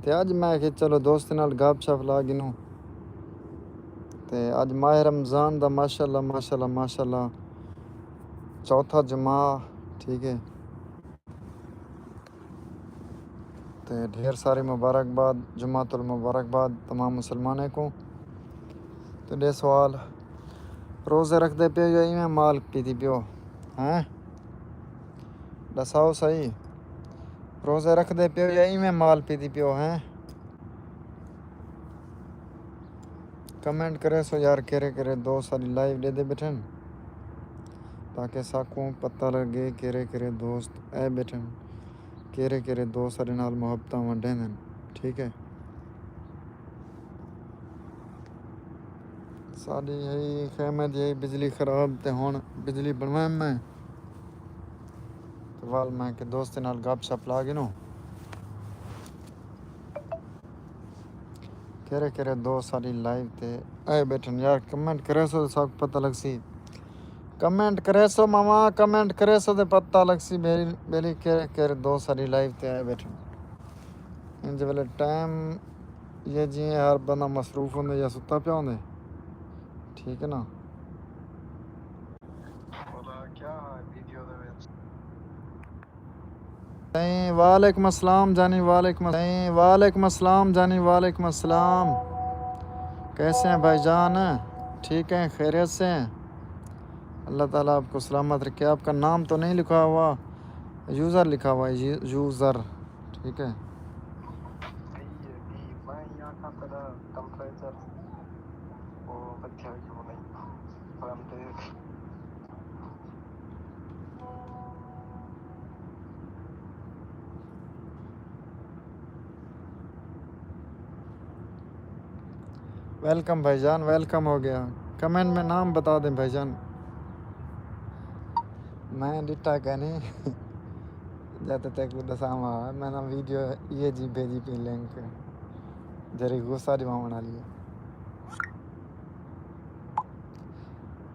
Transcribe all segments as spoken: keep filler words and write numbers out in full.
تے اڄ میں آکھیا چلو دوستیں نال گپ شپ لا گھنوں۔ تے اڄ ماہ رمضان دا ماشاءاللہ، ماشاءاللہ، ماشاءاللہ، چوتھا جمعہ، ٹھیک ہے۔ تے ڈھیر ساری مبارکباد، جمعۃ المبارکباد تمام مسلمانیں کوں۔ تے ݙے سوال، روزے رکھدے پیو یا ایویں مال پیتی پیو؟ ہیں؟ ݙساؤ صحیح، روزے رکھدے پیو یا ایویں مال پیتی پیو ہیں؟ کمنٹ کریسو یار، کیرھے کیرھے دوست ساݙی لائیو ݙیہدے ٻیٹھن، تاکہ ساکوں پتہ لڳے کیرھے کیرھے دوست آئے ٻیٹھن، کیرھے کیرھے دوست ساݙے نال محبتاں ونڈیندن۔ ٹھیک ہے، ساݙی ہئی خیمے دی ہئی بجلی خراب، تے ہݨ بجلی بݨوائم میں، تے ول میں کہ دوستیں نال گپ شپ لا گھنوں۔ کیرھے کیرھے دوست ساݙی لائیو تے آئے ٻیٹھن یار، کمنٹ کریسو تے ساکوں پتہ لڳسی۔ کمنٹ کریسو ماما، کمنٹ کریسو تے پتہ لڳسی ٻیلی، ٻیلی کیرھے کیرھے دوست ساݙی لائیو تے آئے ٻیٹھن۔ انج ویلے ٹائم یہ جی ہر بندہ مصروف ہوندے یا ستا پیا ہوندے۔ ٹھیک ہے نا؟ بولا کیا ہے ویڈیو دے وچ؟ سائیں، وعلیکم السلام جانی، وعلیکم السلام، وعلیکم السلام جانی، وعلیکم السلام۔ کیسے ہیں بھائی جان؟ ٹھیک ہیں، خیریت سے ہیں؟ اللہ تعالیٰ آپ کو سلامت رکھے۔ آپ کا نام تو نہیں لکھا ہوا، یوزر لکھا ہوا ہے، یو-، یوزر۔ ٹھیک ہے۔ ویلکم بھائی جان، ویلکم ہو گیا۔ کمنٹ میں نام بتا دیں بھائی جان۔ میں ݙٹھا کائنی۔ جت تیکوں ݙساواں، میں نا ویڈیو یہ جی بھیجی پئی لنک، جری غصہ ݙواوݨ والی ہے۔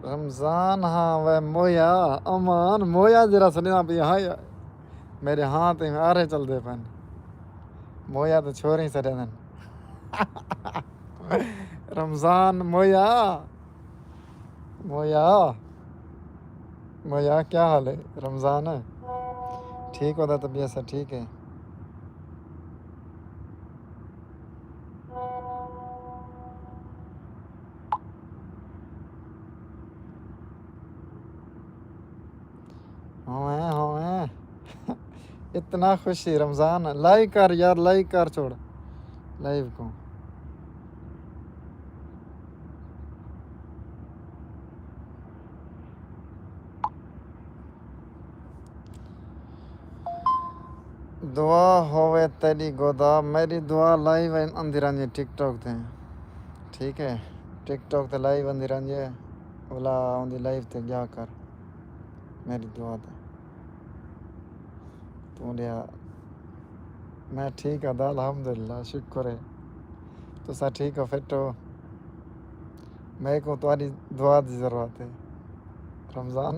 رمضان ہاں وے مویا، امان مویا جرا سݙینا پیا ہاں یار۔ میرے ہاں تے آرے چلدے پن۔ مویا تے چھوری سݙیندن۔ رمضان مویا۔ مویا۔ مویا کیا حال ہے؟ رمضان ہے؟ ٹھیک ہوتا طبیعت سے ٹھیک ہے۔ ہوئے، ہوئے۔ اتنا خوشی رمضان، لائک کر یار، لائک کر چھوڑ لائیو کو۔ دعا ہووے تیݙی گودا، میݙی دعا لائیو آندی رہندی ہے ٹک ٹاک تے۔ ٹھیک ہے، ٹک ٹاک تے لائیو آندی رہندی ہے، اولا اوندی لائیو تے ڳیا کر میݙی دعا تے۔ توں ݙیا، میں ٹھیک ہاں دا، الحمدللہ، شکر ہے۔ تساں ٹھیک ہو، فٹ ہو؟ میکوں تہاݙی دعا دی ضرورت ہے۔ رمضان۔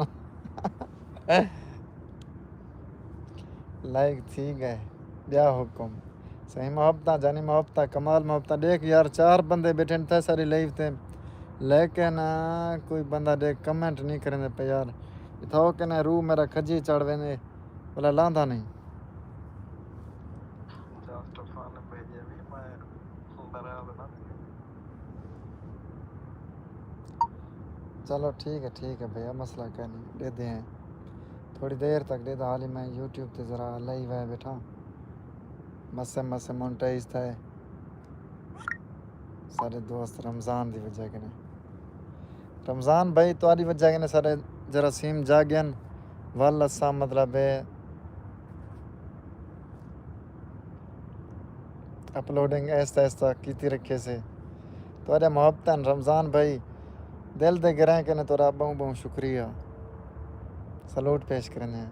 لائک تھی ڳئے، ٻیا حکم۔ سائیں محبتاں، جانی محبتاں، کمال محبتاں۔ ݙیکھ یار، چار بندے ٻیٹھن تھے ساݙی لائیو تے، لیکن، آ، کوئی بندہ ݙیکھ کمنٹ نہیں کریندے پئے یار۔ اتھاؤ کنے روح میرا کھجی چڑھ ویندے، بھلا لاندا نہیں۔ چلو ٹھیک ہے، ٹھیک ہے بھیا، مسئلہ کائنی، ݙیہدے ہیں۔ تھوڑی دیر تک ݙیہدا، حالی میں یوٹیوب تے ذرا لائیو آئے ٻیٹھا، مسے مسے مونٹائز تھئے۔ ساݙے دوست رمضان دی وجہ کنے، رمضان بھائی تہاݙی وجہ کنے ساݙے جراثیم جاڳن، ول اساں مطلب ہے اپلوڈنگ آہستہ آہستہ کیتی رکھیسے۔ تہاݙے محبتاں رمضان بھائی، دل دے گرہیں کنے تہاݙا ٻہوں ٻہوں شکریہ، سلوٹ پیش کریندے ہیں۔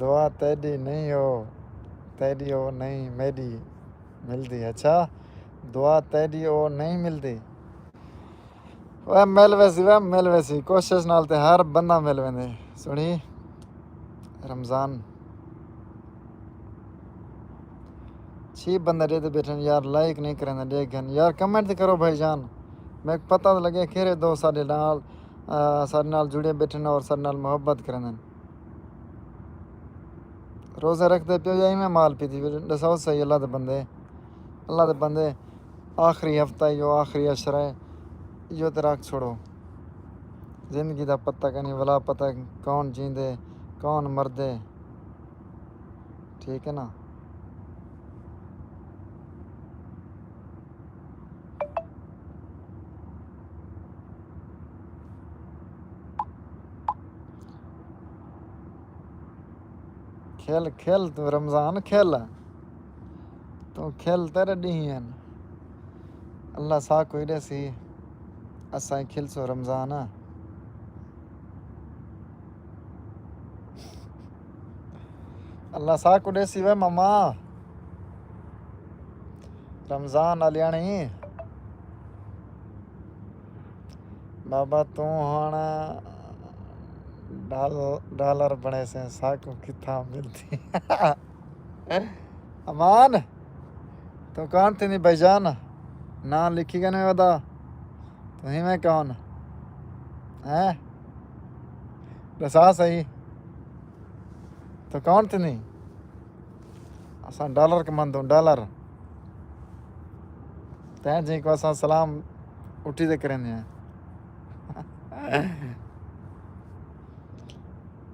دعا تیݙی نہیں او، تیݙی او نہیں میݙی ملدی۔ اچھا، دعا تیݙی او نہیں ملدی۔ وے مل ویسی، وے مل ویسی، کوشش نال تے ہر بندہ مل ویندے۔ سݨی رمضان، چھی بندے ݙیہدے ٻیٹھن یار، لائک نئیں کریندے، ݙیکھ گھن یار، کمنٹ تے کرو بھائی جان، میکوں پتہ تاں لڳے کیڑھے دوست ساݙے نال، آ، ساݙے نال جڑے ٻیٹھن اور ساݙے نال محبت کریندن۔ روزے رکھدے پیو یا ایویں مال پیتی پیو، ݙساؤ صحیح، اللہ دے بندے، اللہ دے بندے، آخری ہفتہ ہے، آخری عشرہ ہے، ایہو تے رکھ چھوڑو۔ زندگی دا پتہ کائنی، ولا پتہ کون جیندے، کون مردے۔ ٹھیک ہے نا؟ کھل، کھل توں رمضان، کھل۔ توں کھل، تیݙے ݙینہہ ہن۔ اللہ ساکوں ݙیسی، اساں کھلسوں رمضان۔ اللہ ساکوں ݙیسی وے ماما۔ رمضان آلیاݨی۔ بابا توں ہݨ ڈال-، ڈالر بݨیسیں، ساکوں کتھاں ملدی؟ امان، توں کون تھیندی بھائی جان؟ ناں لکھی کنے ودا؟ توں ہیویں کون؟ ہیں؟ ݙسا صحیح۔ توں کون تھیندی؟ اساں ڈالر کمندوں، ڈالر۔ تیں جیں کوں اساں سلام اٹھی تے کریندے ہیں۔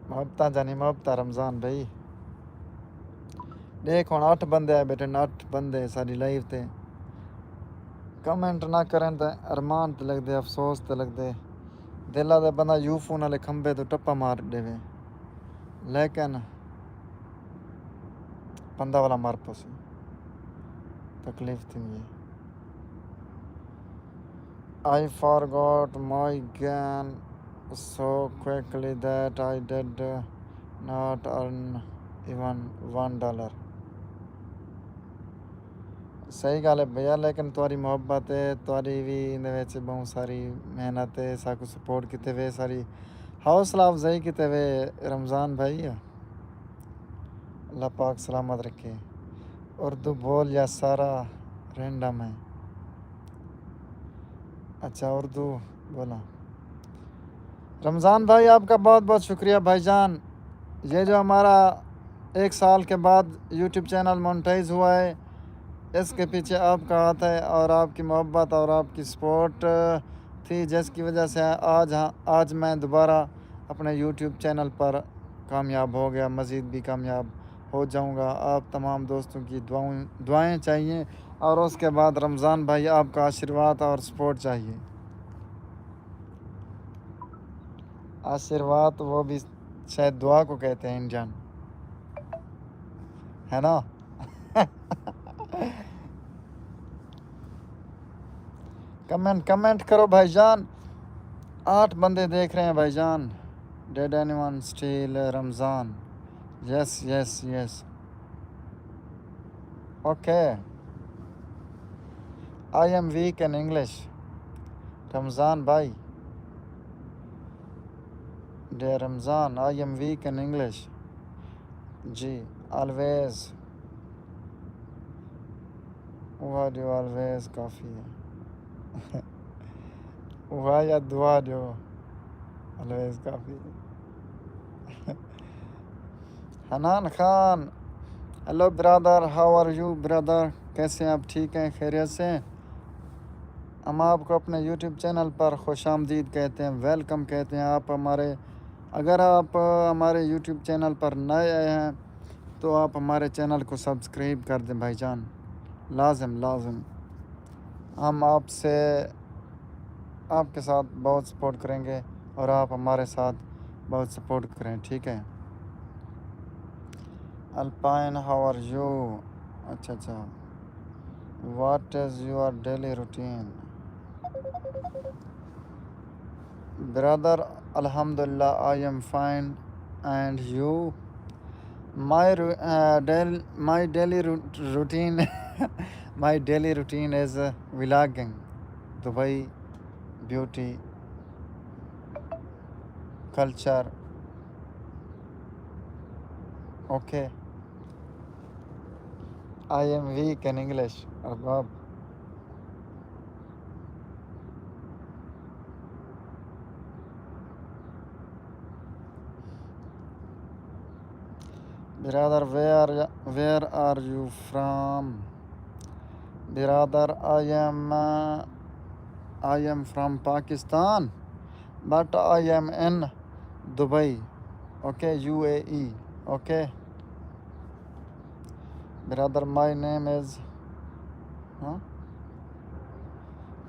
محبتاں جانی محبتاں رمضان بھائی۔ ݙیکھ ہݨ اٹھ بندے آئے ٻیٹھن، اٹھ بندے ساݙی لائیو تے۔ کمنٹ نہ کرن تے ارمان تے لڳدے، افسوس تے لڳدے۔ دل آہدے بندہ یو فون آلے کھمبے توں ٹپا مار ݙیوے، لیکن بندہ والا مر پوسی۔ تکلیف تھیندی ہے۔ I forgot my gun so quickly that I did not earn even one dollar۔ صحیح ڳالھ ہے بھیا، لیکن تہاݙی محبت ہے، تہاݙی وی ایندے وچ ٻہوں ساری محنت ہے، ساکوں سپورٹ کیتے وے، ساری حوصلہ افزائی کیتے وے رمضان بھائی۔ اللہ پاک سلامت رکھے۔ اردو بول یا سارا رینڈم ہے؟ اچھا، اردو بولاں۔ رمضان بھائی، آپ کا بہت بہت شکریہ بھائی جان۔ یہ جو ہمارا ایک سال کے بعد یوٹیوب چینل مونٹائز ہوا ہے، اس کے پیچھے آپ کا ہاتھ ہے اور آپ کی محبت اور آپ کی سپورٹ تھی، جس کی وجہ سے آج، آج میں دوبارہ اپنے یوٹیوب چینل پر کامیاب ہو گیا، مزید بھی کامیاب ہو جاؤں گا۔ آپ تمام دوستوں کی دعاؤں، دعائیں چاہیے، اور اس کے بعد رمضان بھائی آپ کا آشیرواد اور سپورٹ چاہیے۔ آشیرواد وہ بھی شاید دعا کو کہتے ہیں انڈین، ہے نا؟ کمنٹ، کمنٹ کرو بھائی جان۔ آٹھ بندے دیکھ رہے ہیں بھائی جان۔ Did anyone steal Ramzan? Yes, yes, yes. Okay. I am weak in English. رمضان بھائی۔ Dear Ramzan, I am weak in English. جی، always۔ واہ ݙیو، آلویز کافی ہے۔ واہ یا دعا ݙیو، آلویز کافی ہے۔ حنان خان، hello brother, how are you brother? کیسے ہیں آپ؟ ٹھیک ہیں؟ خیریت سے ہیں؟ ہم آپ کو اپنے یوٹیوب چینل پر خوش آمدید کہتے ہیں، ویلکم کہتے ہیں۔ آپ ہمارے، اگر آپ ہمارے یوٹیوب چینل پر نئے آئے ہیں تو آپ ہمارے چینل کو سبسکرائب کر دیں بھائی جان، لازم، لازم۔ ہم آپ سے، آپ کے ساتھ بہت سپورٹ کریں گے اور آپ ہمارے ساتھ بہت سپورٹ کریں، ٹھیک ہے؟ Alpine, how are you? اچھا، اچھا۔ What is your daily routine? Brother, Alhamdulillah, I am fine. And you? My ru-, uh, dail-, my daily ru-, routine, my daily routine is, uh, vlogging, Dubai, beauty, culture. Okay. I am weak in English, ارباب۔ Brother, where, where are you from? Brother, I am, uh, I am from Pakistan, but I am in Dubai. Okay, U A E. Okay. Brother, my name is, huh?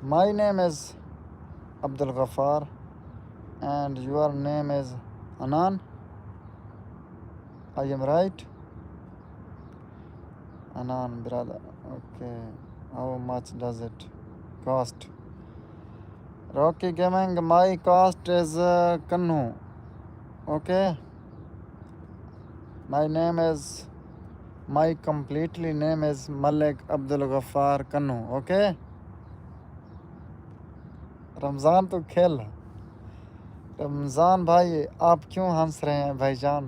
My name is Abdul Ghaffar, and your name is Anan. I am right? Anan, brother. Okay. How much does it cost? Rocky Gaming, my cost is, uh, Kanhu. Okay. My name is, my completely name is Malik Abdul Ghaffar Kanhu. Okay. رمضان تو کھل۔ رمضان بھائی، آپ کیوں ہنس رہے ہیں بھائی جان؟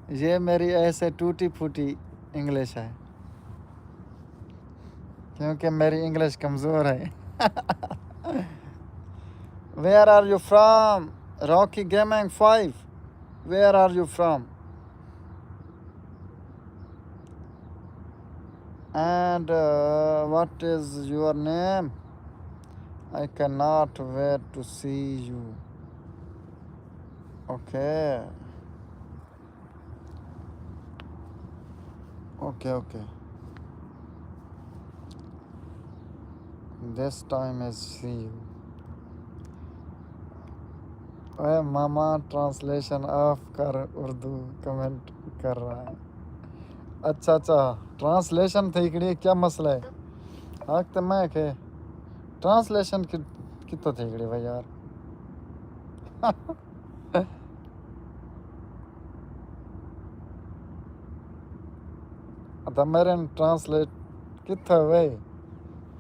یہ میری ایسے ٹوٹی پھوٹی انگلش ہے، کیونکہ میری انگلش کمزور ہے۔ Where are you from? Rocky Gaming five. Where are you from? And, uh, what is your name? I cannot wait to see you. Okay. Okay, okay. This time is see you. اے ماما، ٹرانسلیشن آف کر، اردو کمنٹ کر رہا ہے۔ اچھا، اچھا، ٹرانسلیشن تھئی کھڑی ہے، کیا مسئلہ ہے؟ حق تے میں کہ ٹرانسلیشن کت-، کتھوں تھئی کھڑی بھائی یار؟ ادا میرے ٹرانسلیٹ کتھے وے؟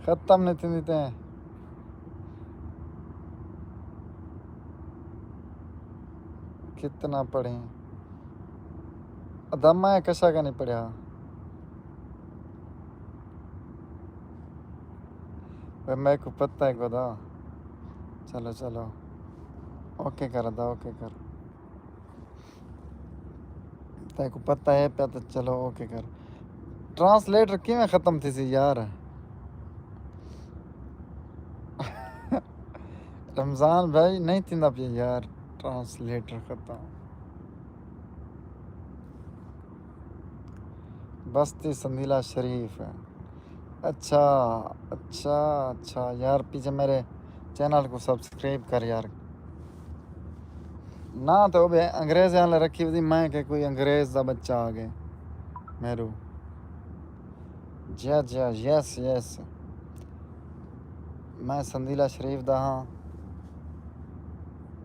ختم نہیں تھیندی تیں۔ کتنا پڑھیں؟ ادا میں کشا کا نہیں پڑھیا۔ وے میکوں پتہ ہے گدا۔ چلو، چلو۔ اوکے کر ادا، اوکے کر۔ تیکوں پتہ ہے پیا تے چلو اوکے کر۔ ٹرانسلیٹر کیویں ختم تھیسی یار؟ رمضان بھائی، نہیں تھیندا پیا یار ٹرانسلیٹر ختم۔ بستی سندیلا شریف۔ اچھا، اچھا، اچھا یار، پیچھے میرے چینل کوں سبسکرائب کر یار۔ نہ تے او بے انگریزیں آلے رکھی ودی، میں کہ کوئی انگریز دا بچہ آ ڳئے میرو۔ جیا، جیا، یس، یس۔ میں سندیلا شریف دا ہاں۔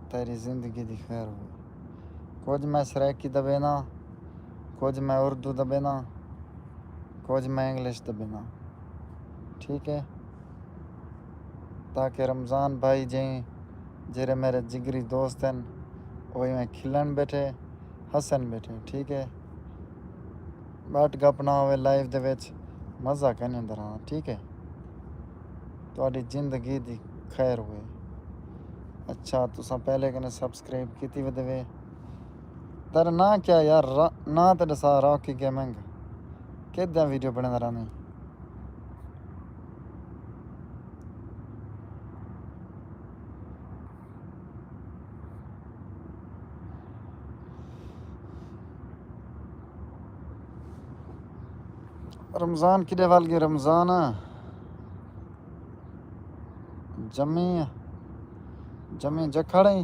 تیری زندگی دی خیر ہووے۔ کجھ میں سرائیکی دبینا، کجھ میں اردو دبینا، کجھ میں انگلش دبینا۔ ٹھیک ہے؟ تاکہ رمضان بھائی جئیں جیڑھے میرے جگری دوست ہن، او ایویں کھلݨ ٻیٹھے، ہسݨ ٻیٹھے، ٹھیک ہے؟ ٻٹ گپ نہ ہووے لائیو دے وچ، مزہ کائنی ہوندا رہݨا، ٹھیک ہے؟ تہاݙی زندگی دی خیر ہووے۔ اچھا، تساں پہلے کنے سبسکرائب کیتی ودے وے۔ تیݙا ناں کیا یار؟ را-، ناں تے ݙسا، راکی گیمنگ۔ کیݙیاں ویڈیو بݨیندا رہندیں؟ رمضان کݙے ول ڳئے؟ رمضان جمی، جمی جکھڑیں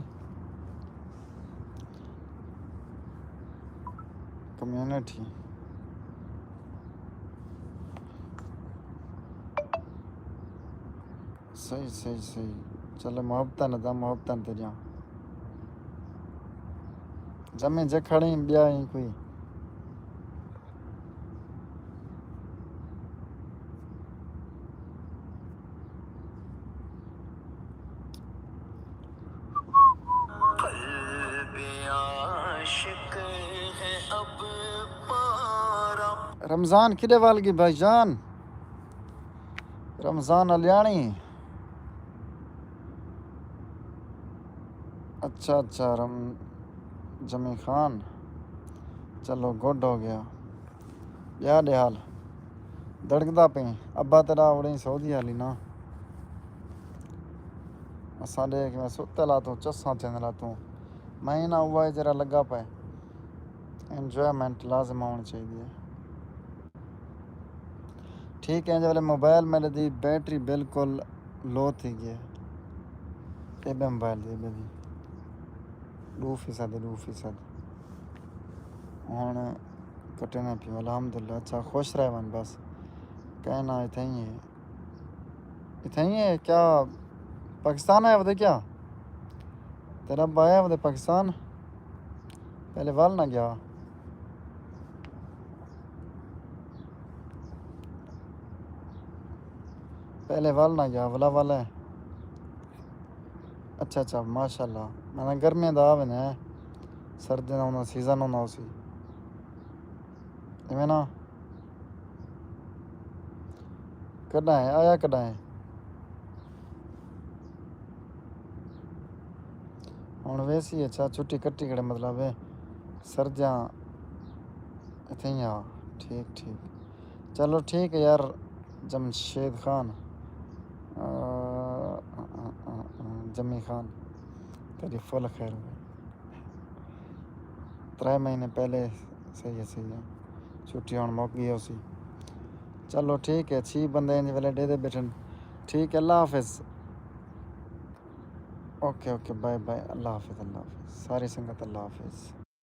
کمیونٹی۔ صحیح، صحیح، صحیح۔ چلو، محبتاں نہ دا، محبتاں تیریاں۔ جمے جکھڑیں ٻیا ہیں کوئی۔ قلب عاشق ہے اب پارا۔ رمضان کیݙے ول ڳئی بھائی جان؟ رمضان الیاݨی۔ اچھا اچھا، رم جمی خان، چلو گڈ ہو ڳیا۔ ٻیا ݙے حال؟ دڑکدا پئیں؟ ابا تیݙا اوڑیں سعودی حالی نا؟ اساں ݙیکھ میں ستے لا توں چساں تھیندے لا توں۔ میں نہ اوہ جیڑھا لڳا پئے۔ انجوائمنٹ لازم ہووݨی چاہیدی ہے۔ ٹھیک ہے، جے ویلے موبائل میݙے دی بیٹری بالکل لو تھی ڳئی ہے۔ اے ٻئے موبائل دی، اے ٻئے دی ݙو فیصد، ݙو فیصد۔ ہݨ کٹے نہ پیوں، الحمدللہ۔ اچھا، خوش رہ ونڄ بس۔ کہیں نہ اتھائیں ہے۔ اتھائیں ہے کیا؟ پاکستان آیا ودے کیا؟ تیرا ابا آیا ودے پاکستان؟ پہلے ول نہ ڳیا۔ پہلے ول نہ ڳیا، ولا ول ہے۔ اچھا اچھا، ماشاءاللہ۔ میں نہ گرمیاں دا آ ویندے ہیں، سردیاں دا ہوندا، سیزن ہوندا اسی۔ ایویں نا؟ کݙاں ہے؟ آیا کݙاں ہے؟ ہݨ ویسی۔ اچھا، چھٹی کٹی کھڑے، مطلب ہے سردیاں اتھیں ہی آ۔ ٹھیک ٹھیک، چلو ٹھیک ہے یار۔ جمشید خان، آ، آ، آ، آ، جمی خان، تیݙی فل خیر ہووے۔ ترے مہینے پہلے۔ صحیح ہے، صحیح ہے۔ چھٹی ہݨ مک ڳئی ہوسی۔ چلو ٹھیک ہے، چھی بندے انج ویلے ݙیہدے ٻیٹھن۔ ٹھیک ہے، اللہ حافظ۔ اوکے اوکے، بائے بائے، اللہ حافظ، اللہ حافظ ساری سنگت، اللہ حافظ۔